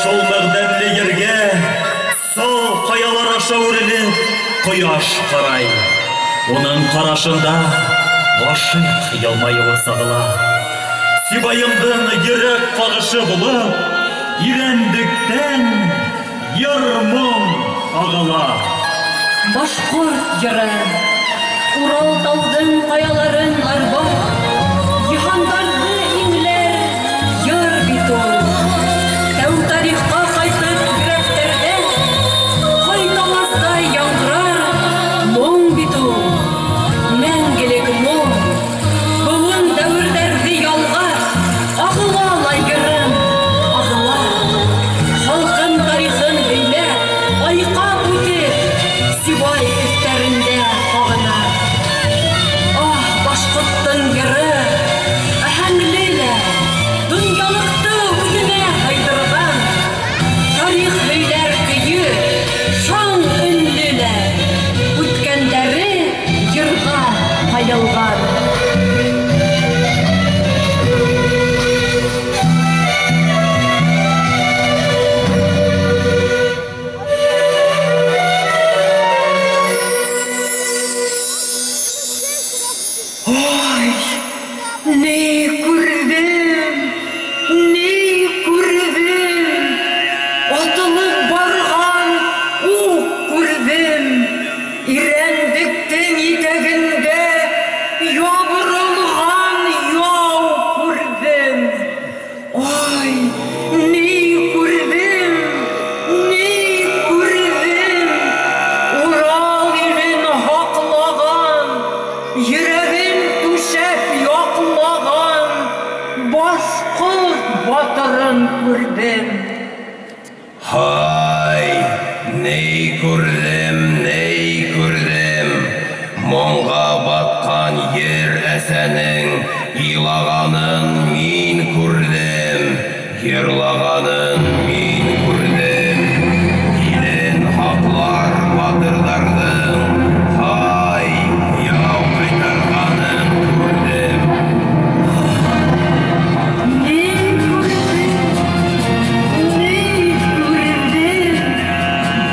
Шул мәғдәнле ергә сал ҡаялар аша үрелеп ҡояш ҡарай. Уның ҡарашында ғашиҡ йылмайыуы сағыла. Сибайымдың йөрәк ҡағышы булып, Ирәндектән йыр-моң ағыла. Башҡорт йыры, Урал тауҙың ҡаяларын арбап, йыһандарҙы иңләр йыр бит ул. Тәү тарихҡа ҡайтып йөрәктәрҙә ҡайталастай яңғырар моң бит ул. Мәңгелек моң, быуын дәүерҙәрҙе ялғап, ағыла ла йырым, ағыла. Халҡым тарихын һөйләп, айҡап үтеп, Сибай өҫтәрендә һағына. Аһ, башҡорттоң йыры, әһәңле лә, донъялыҡты үҙенә һыйҙырған. Тарих һөйләр көйө, шаң өнлө лә, үткәндәре йырға ҡайылған. Ай, ни күрҙем, ни күрҙем, атылып барған уҡ күрҙем, Ирәндектең итәгендә ябырылған яу күрҙем. Ай, ни күрҙем, ни күрҙем, Урал илен һаҡлаған, йөрәген түшәп яҡлаған башҡорт батырын күрҙем. Һай, ни күрҙем, ни күрҙем, моңға батҡан ер әсәнең илағанын мин күрҙем, йырлағанын мин күрҙем. Илен һаҡлар батырҙарҙың, һай, яу ҡайтарғанын күрҙем. Ни күрҙем, ни күрҙем,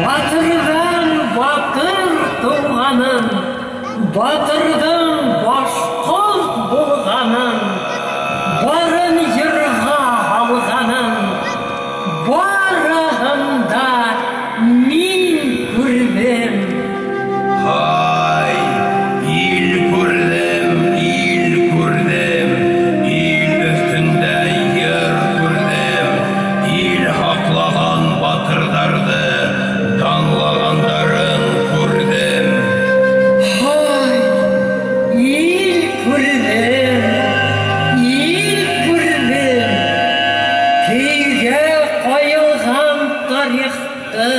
батырҙан батыр тыуғанын, батырҙың башҡорт булғанын, барын йырға һалғанын, барыһын да мин күрҙем. Һай, ил күрҙем, ил күрҙем, ил өҫтөндә йыр күрҙем, ил һаҡлаған батырҙарҙы данлағандарын күрҙем. Һай, ил күрҙем, ил күрҙем, көйгә ҡайылған тарихты,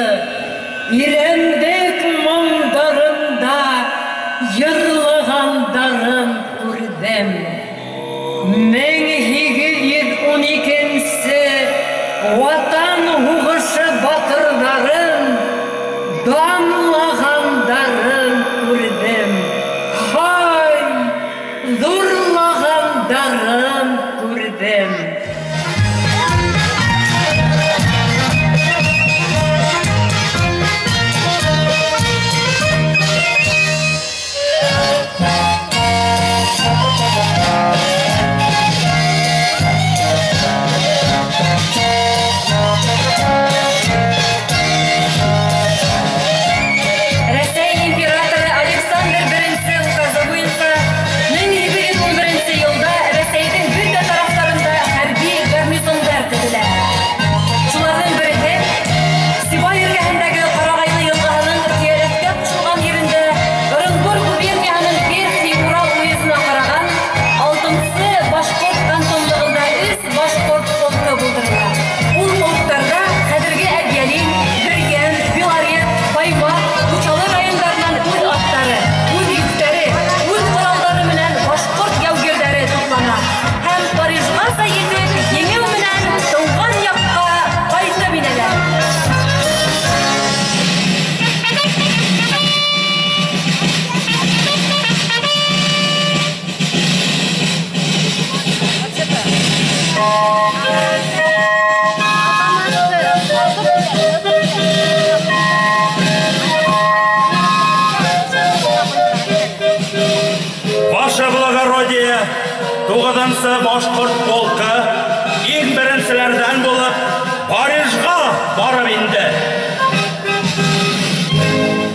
Ирәндек моңдарында йырлағандарын күрҙем. 1812 Ватан һуғышы батырҙарын данлағандарын күрҙем. Һай, ҙурлағандарын күрҙем. Thank you. Туғыҙынсы башҡорт полкы иң беренселәрҙән булып Парижға барып инде.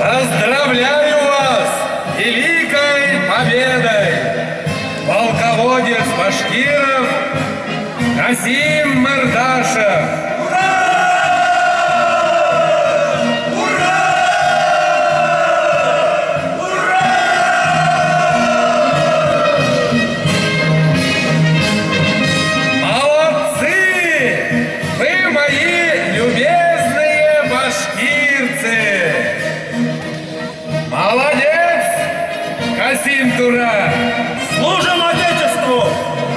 Поздравляю вас с великой победой! Полководец Башкиров Касим Мырдашев! Ура! Ура! Ура! Молодцы! Вы мои любезные башкирцы! Молодец, Касим Тура! Служим Отечеству!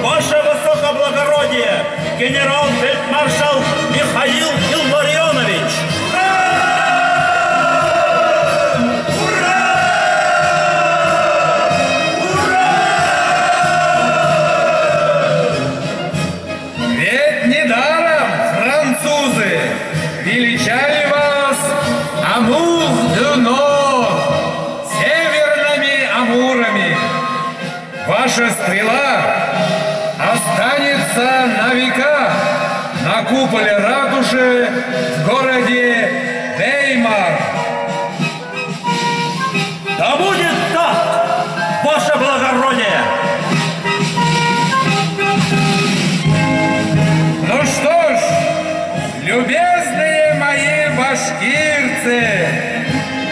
Ваше высокоблагородие, генерал-фельдмаршал Михаил Илларионович! Ура! Ура! Ура! Ведь недаром французы величали вас Амур-дю-Нор, северными амурами. Ваша стрела останется на века на куполе ратуши в городе Веймар. Да будет так, ваше благородие! Ну что ж, любезные мои башкирцы,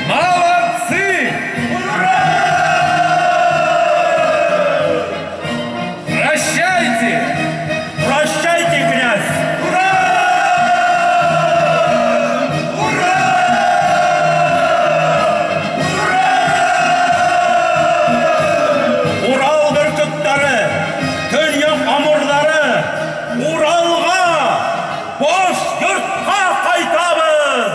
молодцы! Ура! Прощайте! Прощайте, князь! Ура! Ура! Ура! Урал бөркөттәре, Төньяҡ амурҙары, Уралға, баш йортҡа ҡайтабыҙ!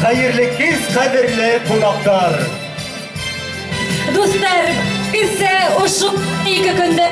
Хәйерле кис, ҡәҙерле ҡунаҡтар! Дуҫтар, кисә ошо 2 көндә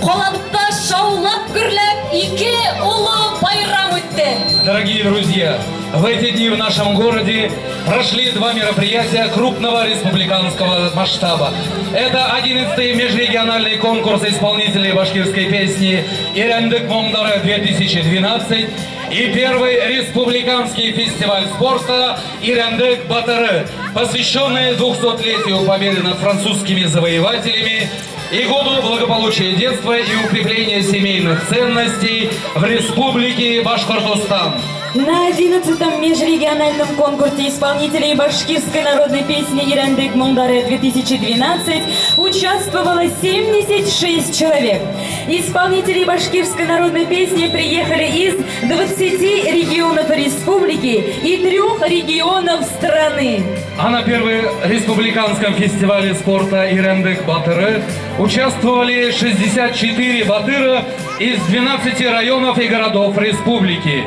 ҡалабыҙҙа шаулап гөрләп 2 оло байрам үтте. Дорогие друзья, в эти дни в нашем городе прошли 2 мероприятия крупного республиканского масштаба. Это 11-й межрегиональный конкурс исполнителей башкирской песни «Ирәндек моңдары 2012» и первый республиканский фестиваль спорта «Ирәндек батыры», посвященный 200-летию победы над французскими завоевателями и году благополучия детства и укрепления семейных ценностей в Республике Башкортостан. На 11-м межрегиональном конкурсе исполнителей башкирской народной песни «Ирәндек моңдары 2012» участвовало 76 человек. Исполнители башкирской народной песни приехали из 20 регионов республики и 3 регионов страны. А на первом республиканском фестивале спорта «Ирәндек батыры» участвовали 64 батыра из 12 районов и городов республики.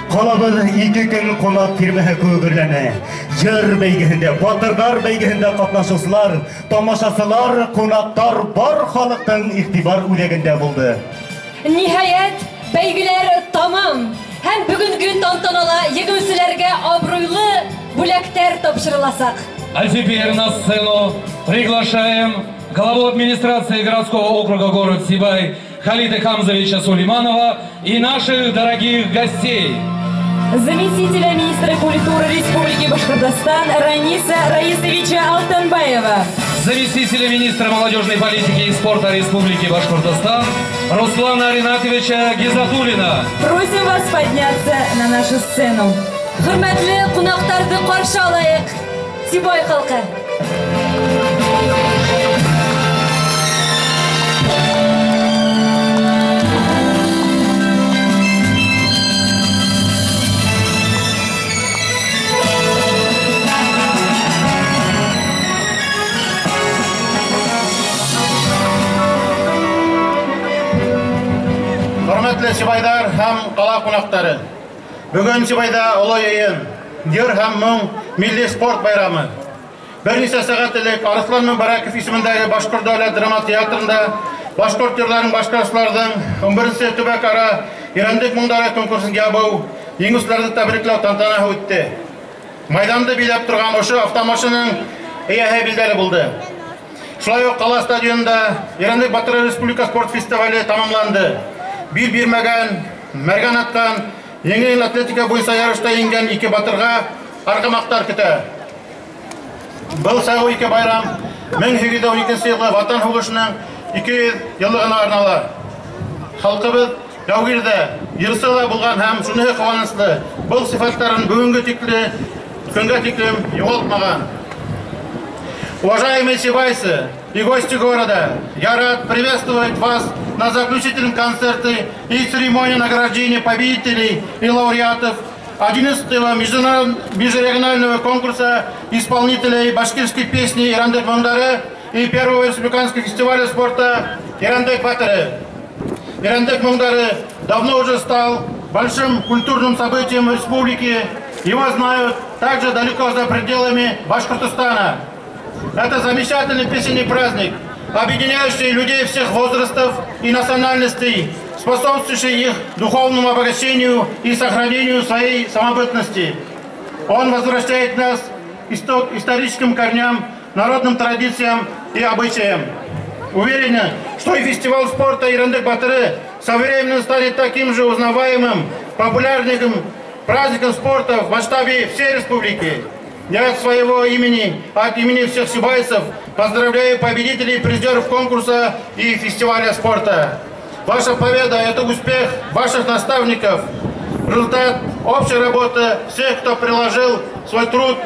Ҡалабыҙ 2 көн ҡунаҡ тирмәһе кеүек гөрләне. Йыр бәйгеһендә, батырҙар бәйгеһендә ҡатнашыусылар, тамашасылар, ҡунаҡтар бар халыҡтың иғтибар үҙәгендә булды. Ниһайәт, бәйгеләр тамам. Һәм бөгөнгө тантанала еңеүселәргә абруйлы бүләктәр тапшырыласаҡ. А теперь на сцену приглашаем главу администрации городского округа город Сибай Халита Хамзовича Сулейманова и наших дорогих гостей. Заместителя министра культуры Республики Башкортостан Раниса Раисовича Алтанбаева. Заместителя министра молодежной политики и спорта Республики Башкортостан Руслана Ринатовича Гизатуллина. Просим вас подняться на нашу сцену. Хөрмәтле ҡунаҡтарҙы ҡаршы алайыҡ. Сибай халҡы. Хөрмәтле сибайҙар һәм ҡала ҡунаҡтары, бөгөн Сибайҙа оло йыйын, йыр һәм моң милли спорт байрамы. Бер нисә сәғәт элек Арыҫлан Мөбәрәков исемендәге Башҡорт дәүләт драма театрында башҡорт йырҙарын башҡарыусыларҙың 11-нсе төбәк-ара Ирәндек моңдары конкурсын ябыу, еңеүселәрҙе тәбрикләү тантанаһы үтте. Майҙанды биләп торған ошо автомашинаның эйәһе билдәле булды. Шулай уҡ ҡала стадионында Ирәндек батыры республика спорт фестивале тамамланды. Бил бирмәгән, мәргән атҡан, еңел атлетика буйынса ярышта еңгән 2 батырға арҡамаҡтар көтә. Был сағыу 2 байрам 1812 йылғы Ватан һуғышының 200 йыллығына арнала. Халҡыбыҙ яугир ҙә, йырсы ла булған һәм шуныһы ҡыуаныслы, был сифаттарын бөгөнгө көнгә тиклем юғалтмаған. Уважаемые сибайцы и гости города, я рад приветствовать вас на заключительном концерте и церемонии награждения победителей и лауреатов 11-го межрегионального конкурса исполнителей башкирской песни «Ирәндек моңдары» и первого республиканского фестиваля спорта «Ирәндек батыры». «Ирәндек моңдары» давно уже стал большим культурным событием республики. Его знают также далеко за пределами Башкортостана. Это замечательный песенный праздник, объединяющий людей всех возрастов и национальностей, способствующий их духовному обогащению и сохранению своей самобытности. Он возвращает нас к историческим корням, народным традициям и обычаям. Уверена, что и фестиваль спорта «Ирәндек батыры» со временем станет таким же узнаваемым, популярным праздником спорта в масштабе всей республики. Я от своего имени, от имени всех сибайцев, поздравляю победителей и призеров конкурса и фестиваля спорта. Ваша победа – это успех ваших наставников, результат общей работы всех, кто приложил свой труд,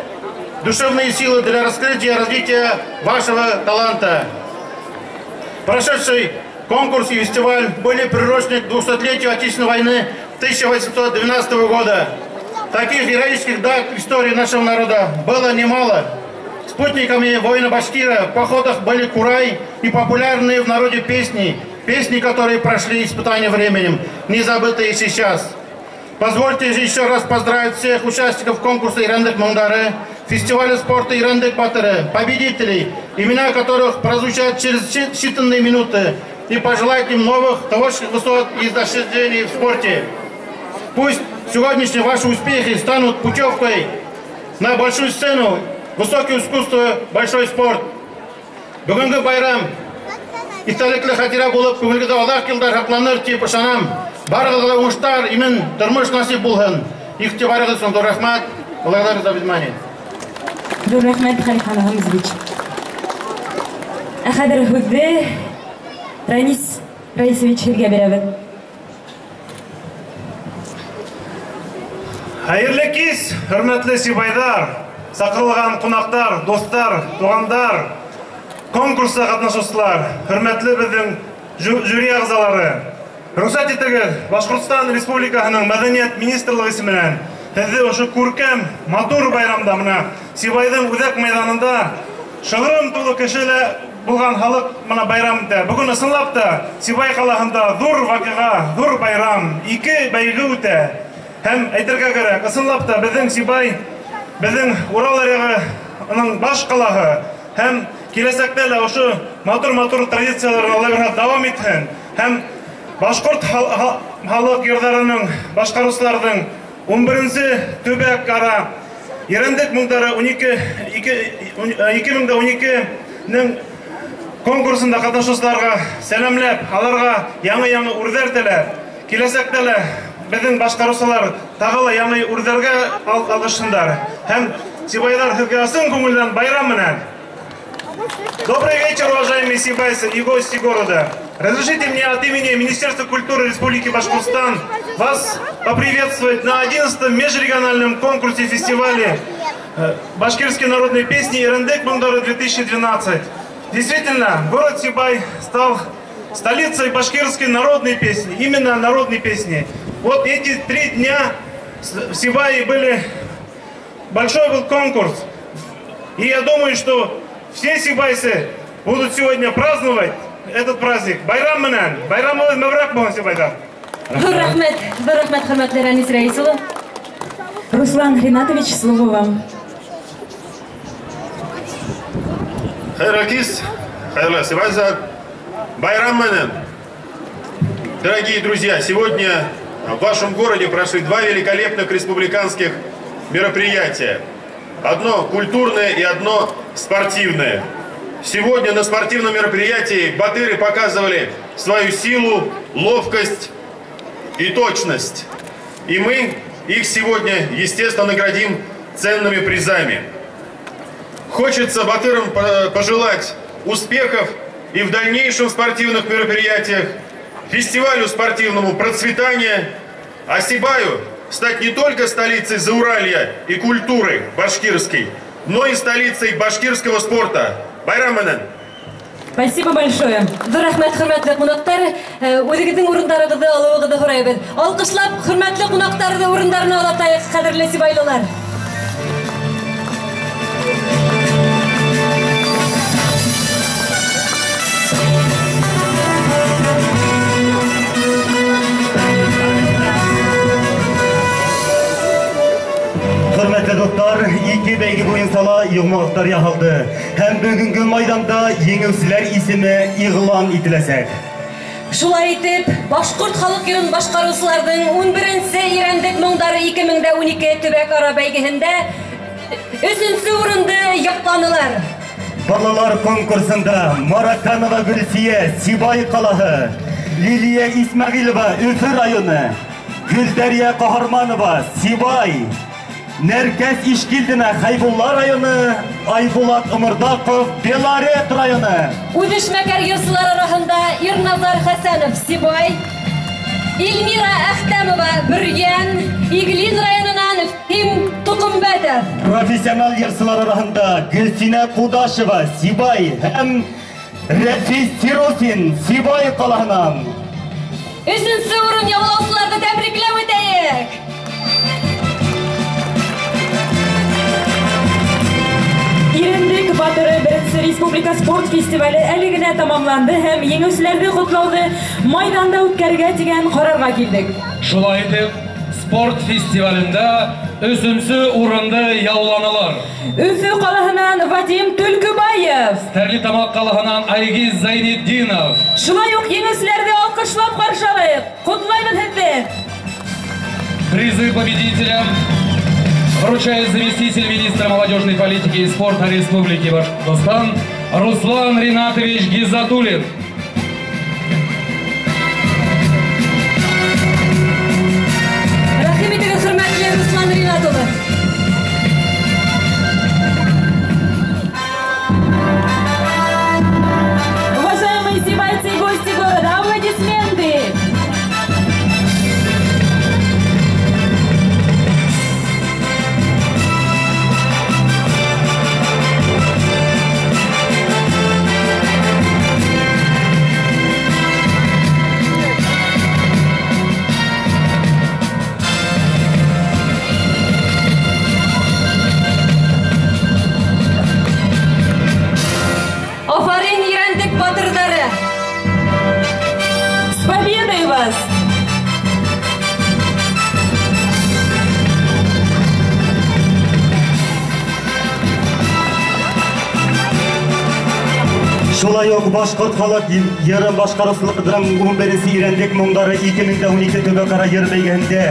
душевные силы для раскрытия и развития вашего таланта. Прошедший конкурс и фестиваль были приурочены к 200-летию Отечественной войны 1812 года. Таких героических дат в истории нашего народа было немало. Спутниками воина Башкира в походах были курай и популярные в народе песни, песни, которые прошли испытания временем, не забытые сейчас. Позвольте еще раз поздравить всех участников конкурса «Ирәндек моңдары», фестиваля спорта «Ирәндек батыры», победителей, имена которых прозвучат через считанные минуты, и пожелать им новых творческих высот и достижений в спорте. Пусть сегодняшние ваши успехи станут путевкой на большую сцену, высокое искусство, большой спорт. Бөгөнгө байрам иҫтәлекле хатирә булып күңелгә оҙаҡ йылдар һаҡланыр тип ышанам. Барығыҙға ла уңыштар, имен тормош насип булһын. Иғтибарығыҙ өсөн ҙур рәхмәт. Благодарю за внимание. Ҙур рәхмәт, Халихан Хамзович. Ә хәҙер һүҙҙе Ранис Раисович һеҙгә бирәбеҙ. Хәйерле кис, хөрмәтле сибайҙар, саҡырылған ҡунаҡтар, дуҫтар, туғандар, конкурста ҡатнашыусылар, хөрмәтле беҙҙең жюри ағзалары. Рөхсәт итегеҙ, Башҡортостан Республикаһының Мәҙәниәт министрлығы исеменән һеҙҙе ошо күркәм, матур байрамда мына Сибайҙың үҙәк майҙанында шығырым тулы кеше лә булған халыҡ мына байрам итә. Бөгөн ысынлап та Сибай ҡалаһында ҙур ваҡиға, ҙур байрам, ике бәйге үтә. Һәм әйтергә кәрәк, ысынлап та беҙҙең Сибай, беҙҙең Урал аръяғының баш ҡалаһы һәм киләсәктә лә ошо матур-матур традицияларын Алла бирһә дауам итһен. Һәм башҡорт халыҡ йырҙарының, башҡарыусыларҙың 11-нсе төбәк ара Ирәндек моңдары 2012-нең конкурсында ҡатнашыусыларға сәләмләп, аларға яңы-яңы үрҙәр теләп, киләсәктә лә беҙҙең башҡарыусылар тағы ла яңы үрҙәргә алғышһындар. Һәм сибайҙар һеҙгә ысын күңелдән байрам менән. Добрый вечер, уважаемые сибайцы и гости города. Разрешите мне от имени Министерства культуры Республики Башкортостан вас поприветствовать на 11-м межрегиональном конкурсе фестивале башкирской народной песни «Ирәндек моңдары 2012». Действительно, город Сибай стал столицей башкирской народной песни, именно народной песни. Вот эти 3 дня в Сибае были, большой был конкурс. И я думаю, что все сибайцы будут сегодня праздновать этот праздник. Байрам менән, байрамыбыҙ мөбәрәк булһын, сибайҙар. Ҙур рәхмәт, ҙур рәхмәт, хөрмәтле Ранис Рәис улы. Руслан Ринатович, слово вам. Хәйерле кис, хәйерле сибайҙар, байрам менән. Дорогие друзья, сегодня в вашем городе прошли 2 великолепных республиканских мероприятия. Одно культурное и одно спортивное. Сегодня на спортивном мероприятии батыры показывали свою силу, ловкость и точность. И мы их сегодня, естественно, наградим ценными призами. Хочется батырам пожелать успехов и в дальнейшем спортивных мероприятиях, фестивалю спортивному процветания, а Сибаю стать не только столицей Зауралья и культуры башкирской, но и столицей башкирского спорта. Байрам менән. Спасибо большое. Ҙур рәхмәт, хөрмәтле ҡунаҡтар. Үҙегеҙҙең урындарығыҙҙы алыуығыҙҙы һорайбыҙ. Алҡышлап, хөрмәтле ҡунаҡтарҙы урындарына оҙатайыҡ, ҡәҙерле сибайлылар. Хөрмәтле дуҫтар, ике бәйге буйынса ла йомғаҡтар яһалды. Һәм бөгөнгө майҙанда еңеүселәр исеме иғлан ителәсәк. Шулай итеп, башҡорт халыҡ йырын башҡарыусыларҙың 11-нсе Ирәндек моңдары 2012 төбәк ара бәйгеһендә 3-нсе урынды яҡланылар. Балалар конкурсында Мараканова Гөлсиә, Сибай ҡалаһы, Лилия Исмәғилова, Өфө районы, Гөлдәрйә Ҡаһарманова, Сибай, Нәркәс Ишкилдина, Хәйбулла районы, Айбулат Оморҙаҡов, Белорет районы. Үҙешмәкәр йырсылар араһында Ирназар Хәсәнов, Сибай, Эльмира Әхтәмова, Бөрйән, Иглин районынан Фим Тоҡомбәтов. Профессионал йырсылар араһында Гөлсинә Ҡудашева, Сибай һәм Рәфис Сирусин, Сибай ҡалаһынан. 3-нсе урын яулаусыларҙы тәбрикләп үтәйек. Ирәндек батыры 1-нсе республика спорт фестивале әле генә тамамланды һәм еңеүселәрҙе ҡотлауҙы майҙанда үткәрергә тигән ҡарарға килдек. Шулай итеп, спорт фестивалендә өсөнсө урынды яуланылар. Өфө ҡалаһынан Вадим Түлкібаев. Стәрлетамаҡ ҡалаһынан Айгиз Зайнетдинов. Шулай уҡ еңеүселәрҙе алҡышлап ҡаршы алайыҡ. Ҡотлайбыҙ һеҙҙе. Призы победителям вручает заместитель министра молодежной политики и спорта Республики Башкортостан Руслан Ринатович Гизатуллин. Рәхим итегеҙ, хөрмәтле Руслан Ринат улы. Уважаемые сибайцы и гости города, аплодисменты! Афарин, Ирәндек батырҙары! С победой вас! Шулай уҡ башҡорт халыҡ йырын башҡарыусылыҡтың 11-нсе Ирәндек моңдары 2012 төбәк-ара йыр бәйгеһендә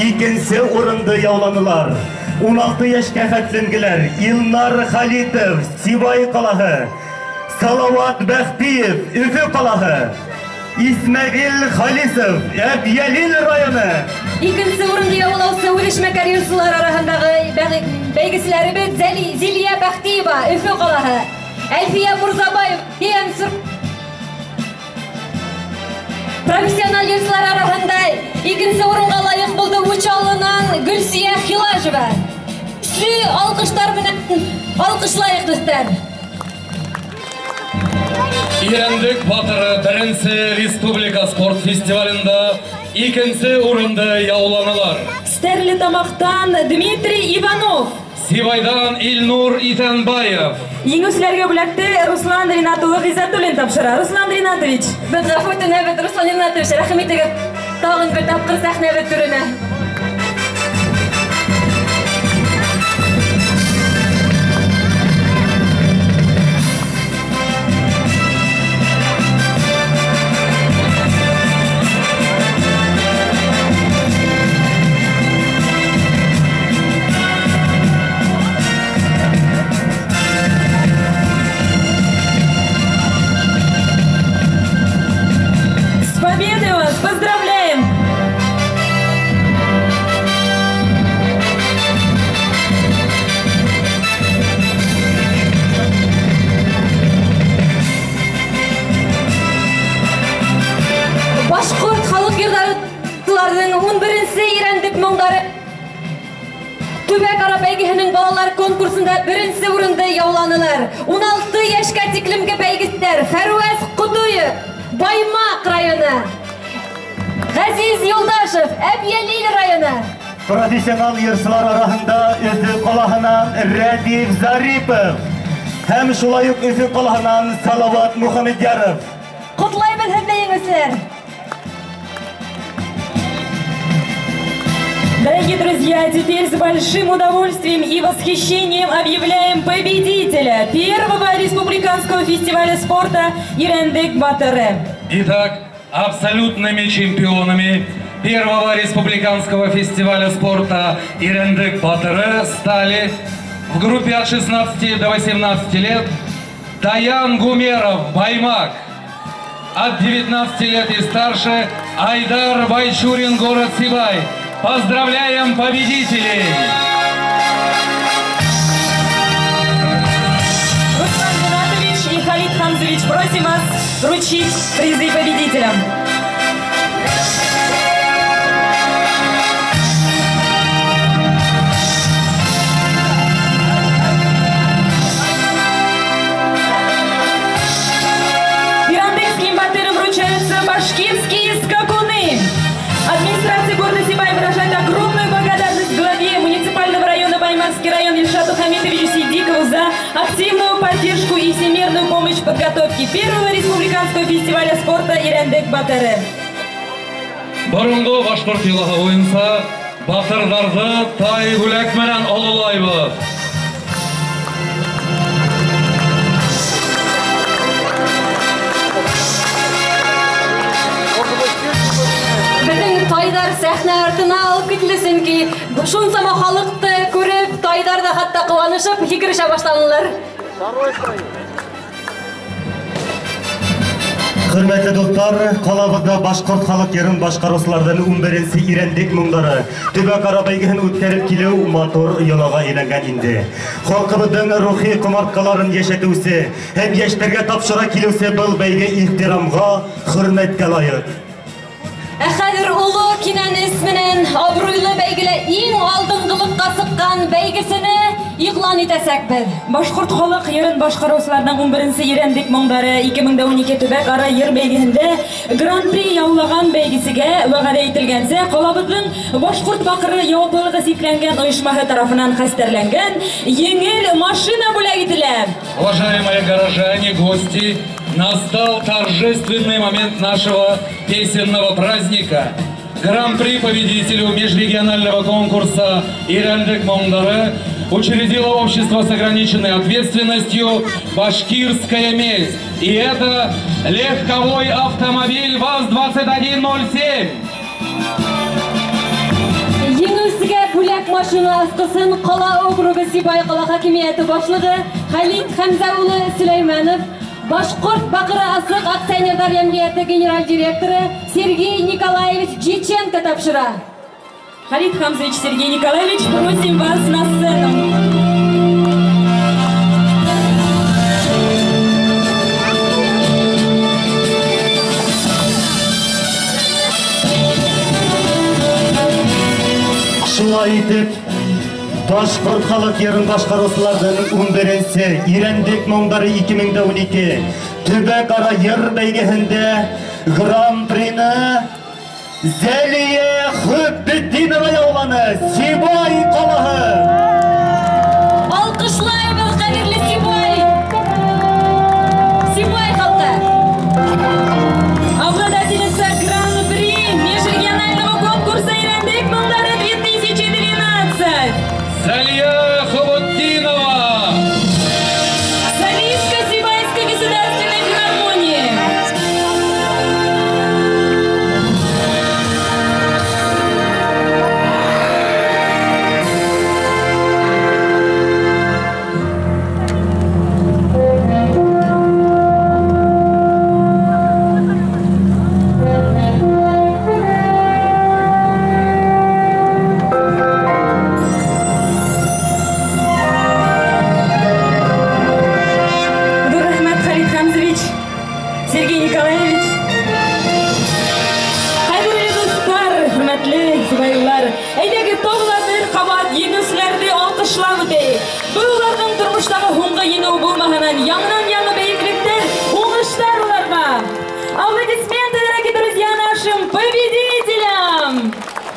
икенсе урынды яуланылар. 16 йәшкә хәтленгеләр Илнар Халитов, Сибай ҡалаһы, Салават Бәхтиев, Өфө ҡалаһы, Исмәғил Халисов, Әбйәлил районы. Икенсе урынды яулаусы үҙешмәкәр йырсылар араһындағы бәйгеселәребеҙ Зилия Бәхтиева, Өфө ҡалаһы, Әлфиә Мурзабаева, профессиональ йырсылар араһында икенсе урынға лайыҡ булды Учалынан Гөлсиә Хилажева. Көслө алҡыштар менән алҡышлайыҡ, дуҫтар. Ирәндек батыры беренсе республика спорт фестивалендә икенсе урынды яуланылар. Стәрлетамаҡтан Дмитрий Иванов. Сибайҙан Илнур Иҫәнбаев. Еңеүселәргә бүләкте Руслан Ринат улы Ғиззәтуллин тапшыра. Руслан Ринатович. Беҙ ғәфү үтенәбеҙ, Руслан Ринатович, рәхим итегеҙ. Тағын бер тапҡыр сәхнәбеҙ түренә. Поздравляем! Башҡорт халыҡ йырҙарының 11-нсе Ирәндек моңдары төбәк-ара бәйгеһенең балалар конкурсында беренсе урынды яуланылар. 16 йәшкә тиклемге бәйгеселәр Фәрүәз Ҡотоев, Баймаҡ районы, Ғәзиз Юлдашев, Әбйәлил районы. Профессионал йырсылар араһында Өфө ҡалаһынан Рәдиф Зарипов һәм шулай уҡ Өфө ҡалаһынан Салават Мөхәммәдйәров. Ҡотлайбыҙ һеҙҙе, еңеүселәр! Дорогие друзья, теперь с большим удовольствием и восхищением объявляем победителя первого республиканского фестиваля спорта Ирәндек батыры. Итак, абсолютными чемпионами первого республиканского фестиваля спорта Ирәндек батыры стали в группе от 16 до 18 лет Даян Гумеров, Баймак. От 19 лет и старше Айдар Байчурин, город Сибай. Поздравляем победителей! Руслан Ринатович и Халид Хамзович, просим вас вручить призы победителям. Ирандекским батырам вручаются башкирские скакуны. Администрация города Сибай выражает огромную благодарность главе муниципального района Баймакский район Ильшату Хамитовичу Сидикову за активную поддержку и всемирную помощь в подготовке первого республиканского фестиваля спорта Ирәндек батыры. Боронғо башҡорт йолаһы буйынса Батырҙарҙы тай бүләк менән ололайбыҙ. Беҙҙең тайҙар сәхнә артына алып кителде, сөнки шунсама халыҡты күреп, тайҙар ҙа хатта ҡыуанышып һикерешә башланылар. Хөрмәтле дуҫтар, ҡалабыҙҙа башҡорт халыҡ йырын башҡарыусыларҙың 11-нсе Ирәндек моңдары төбәк-ара бәйгеһен үткәреп килеү матур йолаға әйләнгән инде. Халҡыбыҙҙың рухи ҡомартҡыларын йәшәтеүсе һәм йәштәргә тапшыра килеүсе был бәйге ихтирамға, хөрмәткә лайыҡ. Ә хәҙер оло кинәнес менән абруйлы бәйгелә иң алдынғылыҡҡа сыҡҡан бәйгесене иғлан итәсәкбеҙ. Башҡорт халыҡ йырын башҡарыусыларҙың 11-нсе Ирәндек моңдары 2012 төбәк-ара йыр бәйгеһендә Гран-при яулаған бәйгесегә вәғәҙә ителгәнсә, ҡалабыҙҙың Башҡорт баҡыры яуаплылығы сикләнгән ойошмаһы тарафынан хәстәрләнгән еңел машина бүләк ителә. Уважаемые горожане, гости, настал торжественный момент нашего песенного праздника. Гран-при победителю межрегионального конкурса «Ирәндек моңдары» учредило общество с ограниченной ответственностью «Башкирская медь». И это легковой автомобиль ВАЗ-2107. Еңеүсегә бүләк машина асҡысын ҡала округы Сибай ҡала хакимиәте башлығы Хәлит Хәмзә улы Сөләймәнов, Башҡорт баҡыры асыҡ акционерҙар йәмғиәте генераль директоры Сергей Николаевич Чиченко тапшыра. Халит Хамзович, Сергей Николаевич, просим вас на сцену. Шулай итеп, Башҡорт халыҡ йырын башҡарыусыларҙың 11-нсе Ирәндек моңдары 2012 төбәк-ара йыр бәйгеһендә Гран-прины Зәлиә Хөббетдинова яуланы, Сибай ҡалаһы. Алҡышлайбыҙ, ҡәҙерле Сибай! Сибай халҡы! Обладательница Гран-при межрегионального конкурса «Ирәндек моңдары 2012». Залия Хубутдинова! Солистка Сибайской государственной филармонии. Сергей Николаевич. Ҡәҙерле дуҫтар, хөрмәтле сибайлылар, әйҙәгеҙ тағы ла бер ҡабат еңеүселәрҙе алҡышлап үтәйек. Был уларҙың тормоштағы һуңғы еңеү булмаһынын, яңынан-яңы бейеклектәр, уңыштар уларға. Аплодисменты, дорогие друзья, нашим победителям!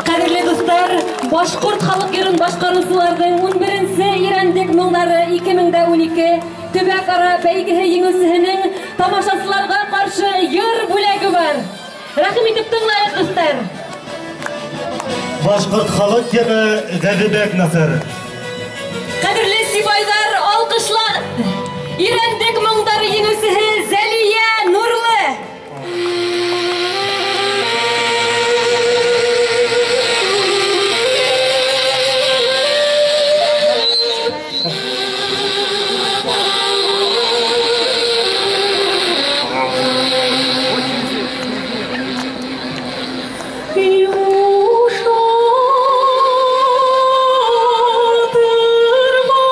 Ҡәҙерле дуҫтар, башҡорт халыҡ йырын башҡарыусыларҙың 11-нсе Ирәндек моңдары 2012 төбәк-ара бәйгеһе еңеүсеһенең тамашасыларға ҡаршы йыр бүләге бар. Рәхим итеп тыңлайыҡ, дуҫтар. Башҡорт халыҡ йыры Ғәҙебәк Насыр. Ҡәҙерле сибайҙар, алҡышлағыҙ. Ирәндек моңдары еңеүсеһе Зәлиә Нурлы. Юшатырмай.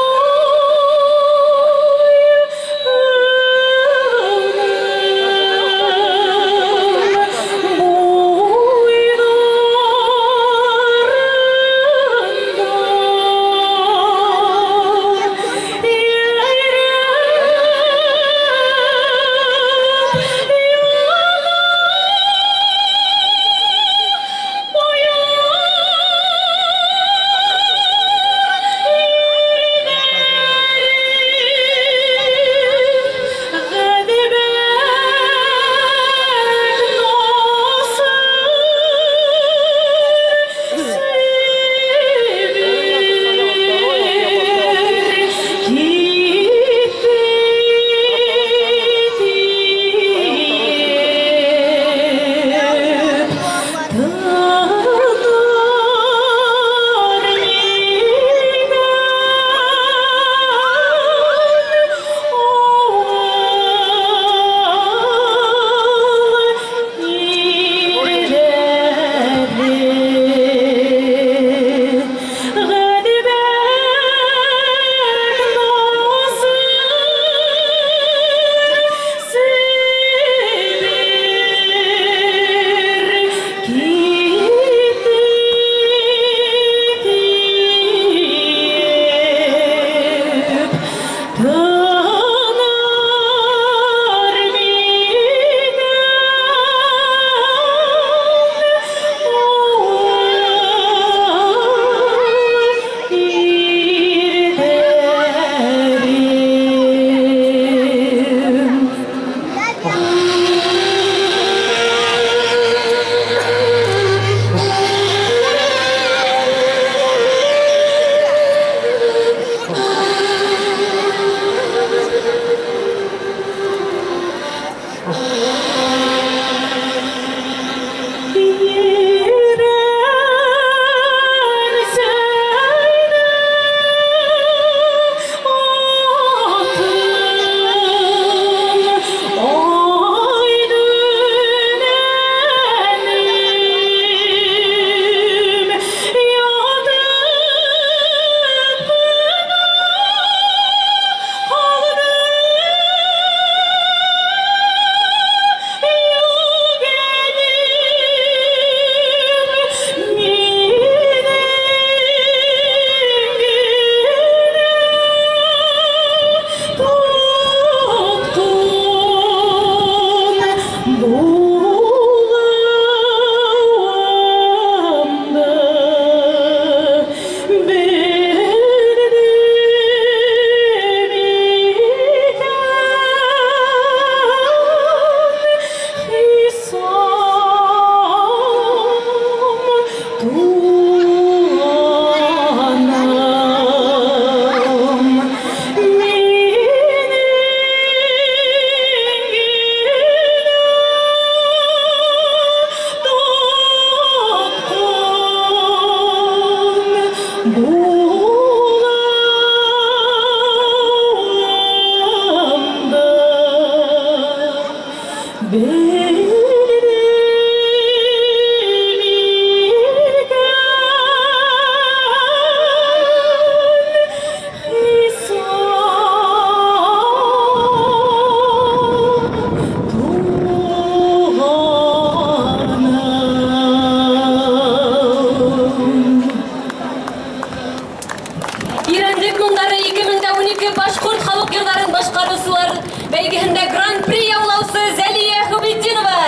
Ирәндек моңдары 2012 башҡорт халыҡ йырҙарын башҡарыусылар бәйгеһендә гран-при яулаусы Зәлиә Хубетдинова.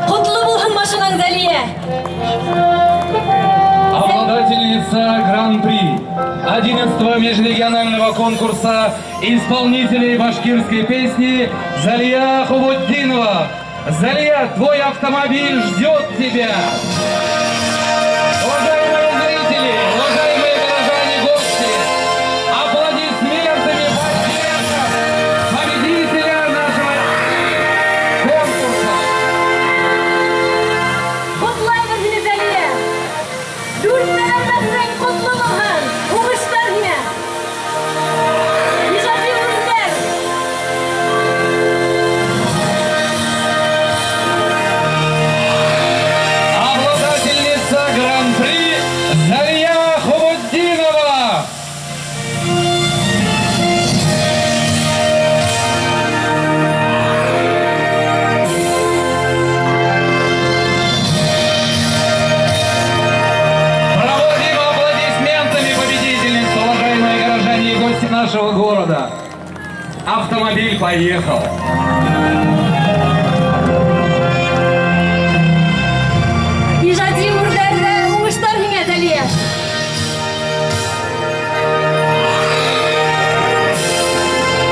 Ҡотло булһын машинаң, Зәлиә! Обладательница гран-при 11-го межрегионального конкурса исполнителей башкирской песни Залия Хубутдинова. Залия, твой автомобиль ждет тебя! Уважаемые зрители, уважаемые горожане, гости, аплодисментами поддержим победителя нашего конкурса! Ҡотлайбыҙ һине, Зәлиә! Дүрт сәләмәтсең ҡотло булһын! Уңыштар һиңә! Ижади үрҙәр! Обладательница гран-при Залия Хубутдинова! Проводим аплодисментами победительницу, уважаемые горожане и гости нашего города. Автомобиль поехал. Ижади үрҙәрҙә уңыштар һиңә, Зәлиә!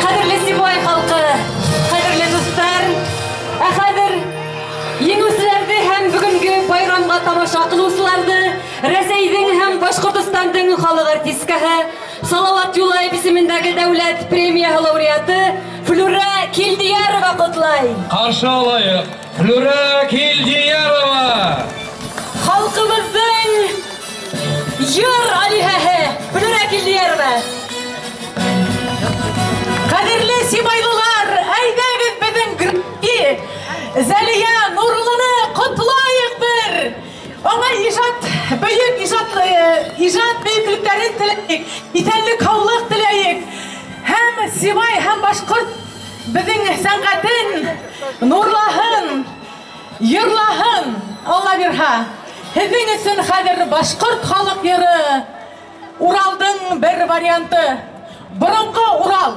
Ҡәҙерле Сибай халҡы, ҡәҙерле дуҫтар, ә хәҙер еңеүселәрҙе һәм бөгөнгө байрамға тамаша ҡылыусыларҙы Рәсәйҙең һәм Башҡортостандың халыҡ артисткаһы Салауат Юлаев исемендәге дәүләт премияһы лауреаты Флүрә Килдиярова ҡотлай. Ҡаршы алайыҡ Флүрә Килдиярова! Халҡыбыҙҙың йыр алиһәһе Флүрә Килдиярова. Ҡәҙерле сибайлылар, әйҙәгеҙ беҙҙең гран-при Зәлиә Нурлыны ҡотлайыҡ бер. Аңа ижад, бөйөк ижад, ижад бөйөклөктәрен теләйек, иҫәнлек, һаулыҡ теләйек. Һәм Сибай һәм башҡорт беҙҙең сәнғәтен нурлаһын, йырлаһын, Алла бирһә. Һеҙҙең өсөн хәҙер башҡорт халыҡ йыры Уралдың бер варианты. Боронғо Урал.